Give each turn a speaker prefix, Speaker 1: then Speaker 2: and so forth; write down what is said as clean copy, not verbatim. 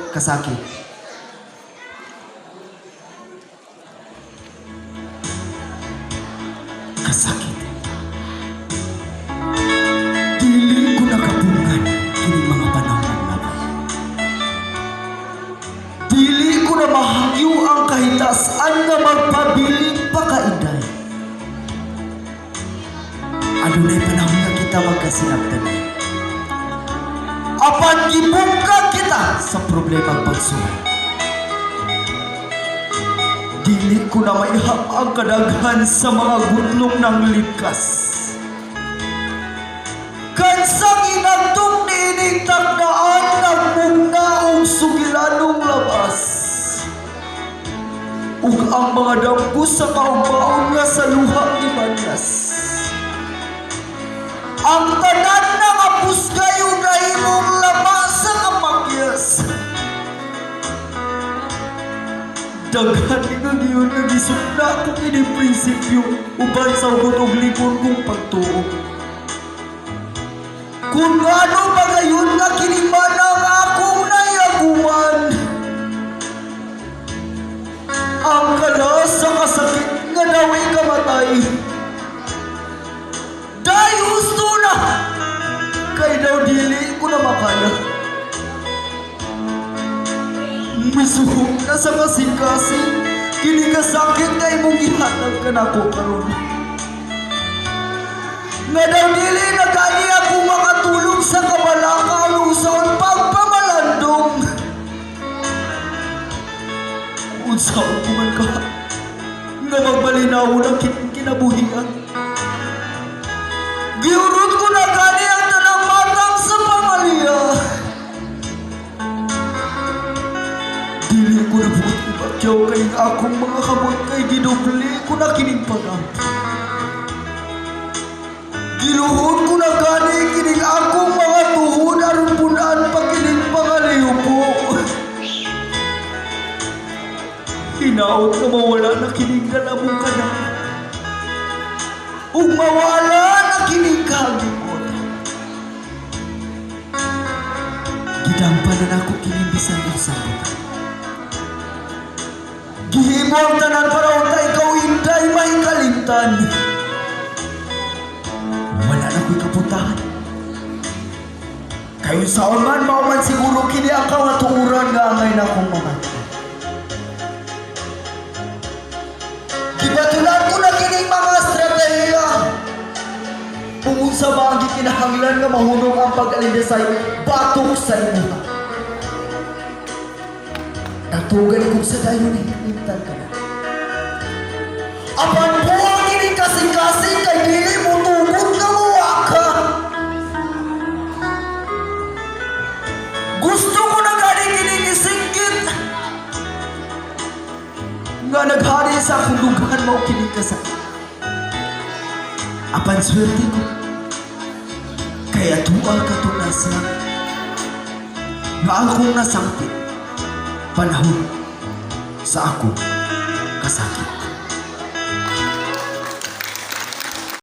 Speaker 1: Kasakit. Kasakit. Dili ko nakapungan kining mga panahon ng laban. Dili ko na mahagyo ang kahitasan nga magpabilin pa kainday. Adunay panahon nga kita magkasinabtan. Apan gibungkag kita sa problema pagsuway. Dili ko na maihap ang kadaghan sa mga gutlong ng likas. Kansang inagtong niining takdaan nagmugna og sugilanong labas. Ug ang mga damgo sa kaugmaon nga sa luha ni Manas. Ang tanan na nga pusgay ug nahimong lama sa kamakyas. Daghan ni nga giyon nga gisukna ko kini prinsipyo uban sa ugot og likon kong pagtuo. Kung ano ba gayon nga kini man ang akong nayaguman. Ang kalas sa kasakit nga dawi kamatay. Day husto na! Kay daw dili ko na makaya. Misuhok na sa kasing-kasing, kini kasakit nga imong gihatag kanako karon. Nga daw dili na gani ako makatulog sa kabalaka o unsaon pagpamalandong. Unsaon ko man ka nga magmalinaw ang kinabuhian. Giurot ko na gani ang tanang matang sa pamaliya. Dili ko na buot ibakyaw kay akong mga kamot kay gidubli ko na kining pagam. Giluhod ko na gani kining akong mga tuhod aron punan pa kining pangalihupo. Hinaot na mawala na kining galamong ka na. Ug mawala na kining kagimot. Gidampan na nako kining bisan unsang butang. Gihimo ang tanan para unta ikaw inday may kalimtan. Wala na ko'y kapuntahan. Kayo saon man, mao man siguro kini ang kawatuoran nga angay na akong mamatay. Gibatulan ko na kining mga estratehiya. Kung unsa ba ang gikinahanglan nga mahunong ang pag-alindasay batok sa imuha. Natugan kong sa dayon ay kalimtan ka na. Apan buwang kining kasing-kasing kay dili mo tugot nga muwa ka. Gusto ko na gani kining isingkit nga naghari sa akong dughan mao kining kasakit. Apan swerte ko kay atuwa katong nasa nga akong nasangpit panahon sa akong kasakit.